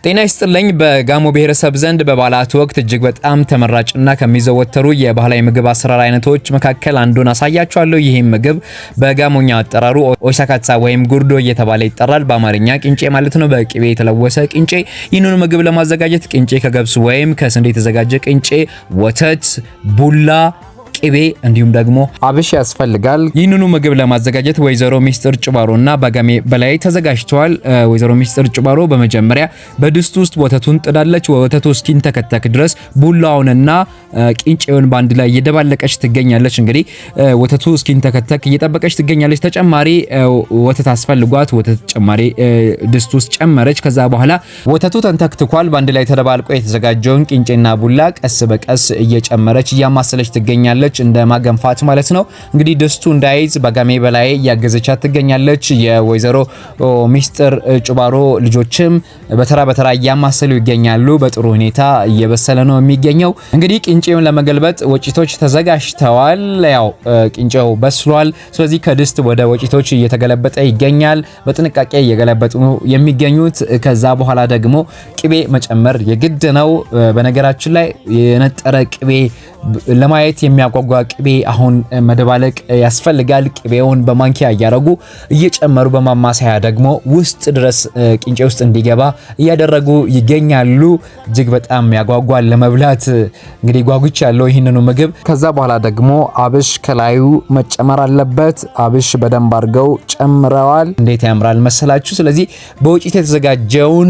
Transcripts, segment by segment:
ጤና ይስጥልኝ። በጋሞ ብሔረሰብ ዘንድ በበዓላት ወቅት እጅግ በጣም ተመራጭና ከሚዘወተሩ የባህላዊ ምግብ አሰራር አይነቶች መካከል አንዱን አሳያችኋለሁ። ይህም ምግብ በጋሞኛ አጠራሩ ኦይሳካትሳ ወይም ጉርዶ እየተባለ ይጠራል። በአማርኛ ቅንጬ ማለት ነው። በቅቤ የተለወሰ ቅንጬ። ይህንኑ ምግብ ለማዘጋጀት ቅንጬ ከገብስ ወይም ከስንዴ የተዘጋጀ ቅንጬ፣ ወተት፣ ቡላ፣ ቅቤ እንዲሁም ደግሞ አብሽ ያስፈልጋል። ይህንኑ ምግብ ለማዘጋጀት ወይዘሮ ሚስጥር ጭባሮና ባጋሜ በላይ ተዘጋጅተዋል። ወይዘሮ ሚስጥር ጭባሮ በመጀመሪያ በድስት ውስጥ ወተቱን ጥዳለች። ወተቱ እስኪንተከተክ ድረስ ቡላውንና ቅንጬውን በአንድ ላይ እየደባለቀች ትገኛለች። እንግዲህ ወተቱ እስኪንተከተክ እየጠበቀች ትገኛለች። ተጨማሪ ወተት አስፈልጓት ወተት ተጨማሪ ድስት ውስጥ ጨመረች። ከዛ በኋላ ወተቱ ተንተክትኳል። በአንድ ላይ ተደባልቆ የተዘጋጀውን ቅንጬና ቡላ ቀስ በቀስ እየጨመረች እያማሰለች ትገኛለች። እንደ ማገንፋት ማለት ነው። እንግዲህ ድስቱ እንዳይዝ ባጋሜ በላይ እያገዘቻት ትገኛለች። የወይዘሮ ሚስጥር ጭባሮ ልጆችም በተራ በተራ እያማሰሉ ይገኛሉ። በጥሩ ሁኔታ እየበሰለ ነው የሚገኘው። እንግዲህ ቅንጬውን ለመገልበጥ ወጭቶች ተዘጋጅተዋል። ያው ቅንጬው በስሏል። ስለዚህ ከድስት ወደ ወጭቶች እየተገለበጠ ይገኛል። በጥንቃቄ እየገለበጡ ነው የሚገኙት። ከዛ በኋላ ደግሞ ቅቤ መጨመር የግድ ነው። በነገራችን ላይ የነጠረ ቅቤ ለማየት የሚያጓጓ ቅቤ አሁን መደባለቅ ያስፈልጋል። ቅቤውን በማንኪያ እያደረጉ እየጨመሩ በማማሰያ ደግሞ ውስጥ ድረስ ቅንጬ ውስጥ እንዲገባ እያደረጉ ይገኛሉ። እጅግ በጣም ያጓጓል ለመብላት፣ እንግዲህ ጓጉች ያለው ይህንኑ ምግብ። ከዛ በኋላ ደግሞ አብሽ ከላዩ መጨመር አለበት። አብሽ በደንብ አድርገው ጨምረዋል። እንዴት ያምራል መሰላችሁ! ስለዚህ በወጭት የተዘጋጀውን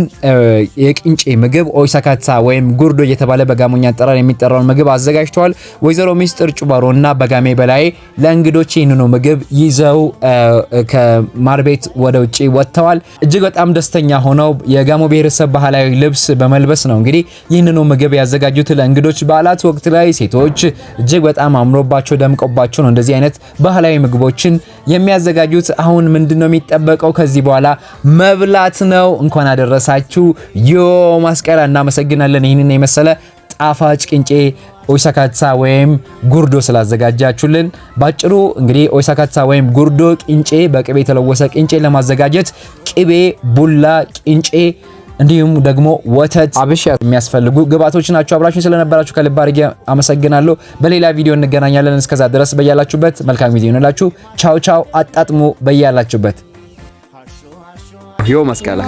የቅንጬ ምግብ ኦይሳካታ ወይም ጉርዶ እየተባለ በጋሞኛ አጠራር የሚጠራውን ምግብ አዘጋጅተዋል። ወይዘሮ ሚስጥር ጭባሮና በጋሜ በላይ ለእንግዶች ይህንኑ ምግብ ይዘው ከማር ቤት ወደ ውጭ ወጥተዋል። እጅግ በጣም ደስተኛ ሆነው የጋሞ ብሔረሰብ ባህላዊ ልብስ በመልበስ ነው እንግዲህ ይህንኑ ምግብ ያዘጋጁት ለእንግዶች። በዓላት ወቅት ላይ ሴቶች እጅግ በጣም አምሮባቸው ደምቆባቸው ነው እንደዚህ አይነት ባህላዊ ምግቦችን የሚያዘጋጁት። አሁን ምንድነው የሚጠበቀው? ከዚህ በኋላ መብላት ነው። እንኳን አደረሳችሁ ዮ ማስቀላ። እናመሰግናለን ይህንን የመሰለ ጣፋጭ ቅንጬ ኦይሳካትሳ ወይም ጉርዶ ስላዘጋጃችሁልን። ባጭሩ እንግዲህ ኦይሳካትሳ ወይም ጉርዶ ቅንጬ፣ በቅቤ የተለወሰ ቅንጬ ለማዘጋጀት ቅቤ፣ ቡላ፣ ቅንጬ እንዲሁም ደግሞ ወተት፣ አብሽ የሚያስፈልጉ ግብአቶች ናቸው። አብራችሁን ስለነበራችሁ ከልብ አድርጌ አመሰግናለሁ። በሌላ ቪዲዮ እንገናኛለን። እስከዛ ድረስ በያላችሁበት መልካም ጊዜ ይሁንላችሁ። ቻው ቻው። አጣጥሙ በያላችሁበት። ዮ መስቀላ።